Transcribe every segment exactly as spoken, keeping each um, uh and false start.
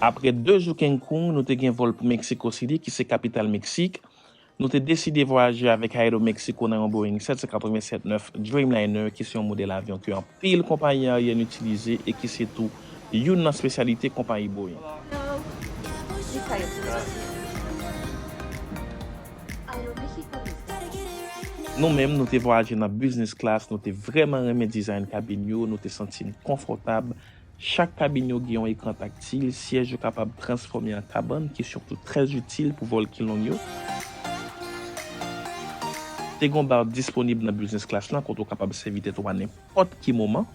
Apre de jou Cancun, nou te gen vòl pou Mexico City, ki se kapital Meksik. Nou te deside vwayaje avèk Aeromexico nan yon Boeing sèt san katrevennsèt nèf Dreamliner, ki se yon modèl avyon ke anpil konpayi aeryèn itilize e ki se tou youn nan espesyalite konpayi Boeing. Nou menm, nou te vwayaje nan business class, nou te vrèman renmen design kabin yo, nou te santi n konfòtab. Chak kabin yo gen yon ekran taktil, syèj yo kapab transfòme an kabann, ki sitou trè itil pou vòl ki long yo. Te gen yon bar disponib nan business class lan, kote w kapab sèvi tèt ou a nenpòt ki moman.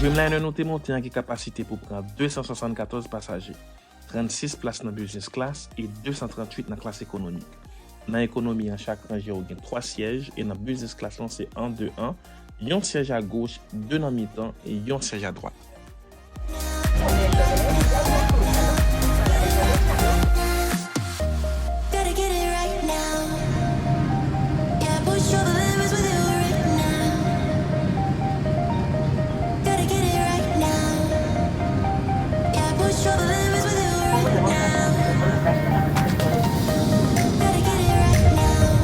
Dreamliner nou te monte an gen kapasite pou pran de san swasannkatòz pasaje, trannsis plas nan business class e de san tranntuit nan klas ekonomik. Nan ekonomi an, chak ranje yo gen twa syèj, e nan business class lan se en de en, yon syèj agoch, de nan mitan e yon syèj adwat. Gotta get it right now. Yeah, push through the limits with you right now. Gotta get it right now. Yeah, push through the limits with you right now. Gotta get it right now.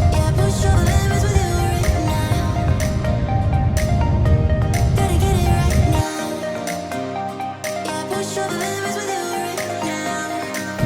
Yeah, push through the limits with you right now. Gotta get it right now.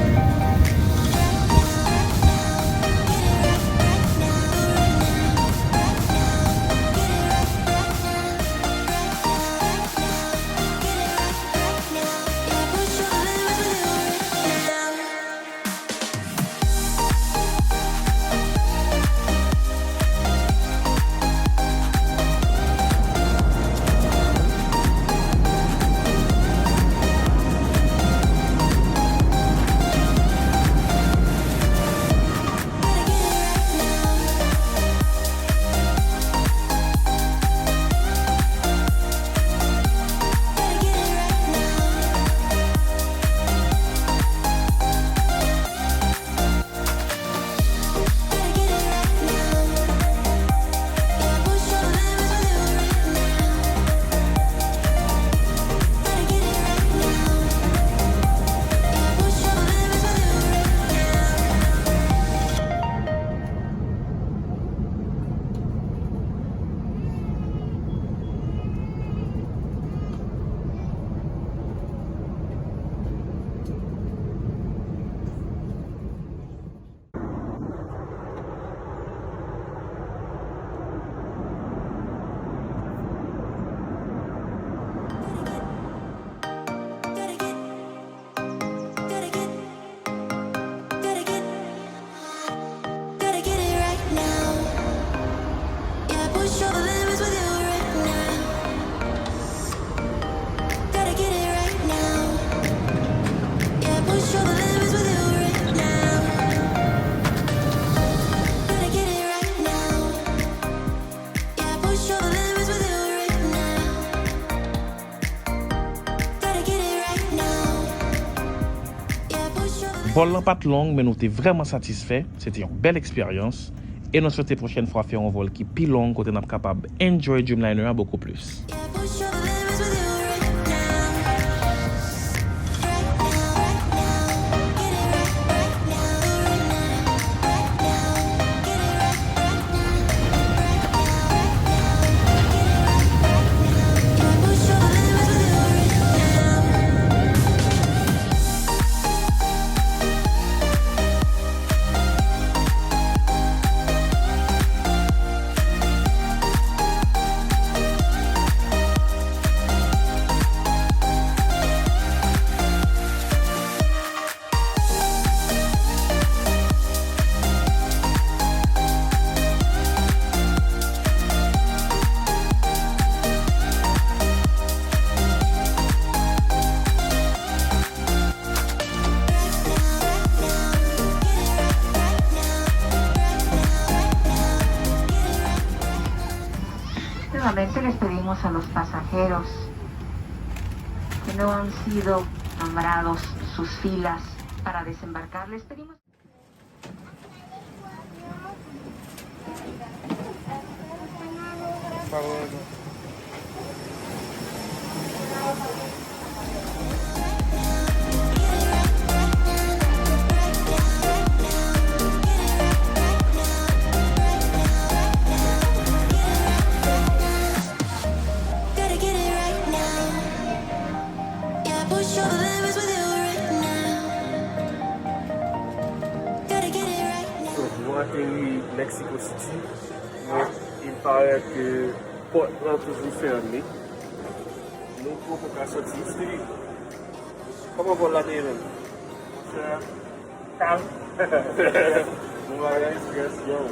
Vòl lan pa t long, men nou te vrèman satisfè. Se te yon bèl eksperyans. E nou swete pwochèn fwa fè yon vòl ki pi long, kote n ap kapab enjoy Dreamliner an bokou plis. Se les pedimos a los pasajeros que no han sido nombrados sus filas para desembarcar, les pedimos So, nou ateri Mexico City, men il parèt ke pòt lan toujou fèmen. Nou poko ka sòti. Stevie, kòman vòl la te ye menm? Monchè, kalm. Bon bagay, stress, yo.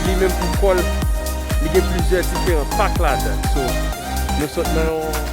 Li menm pou kò l, li gen plizyè diferan pak ladan. So, nou sot nan yon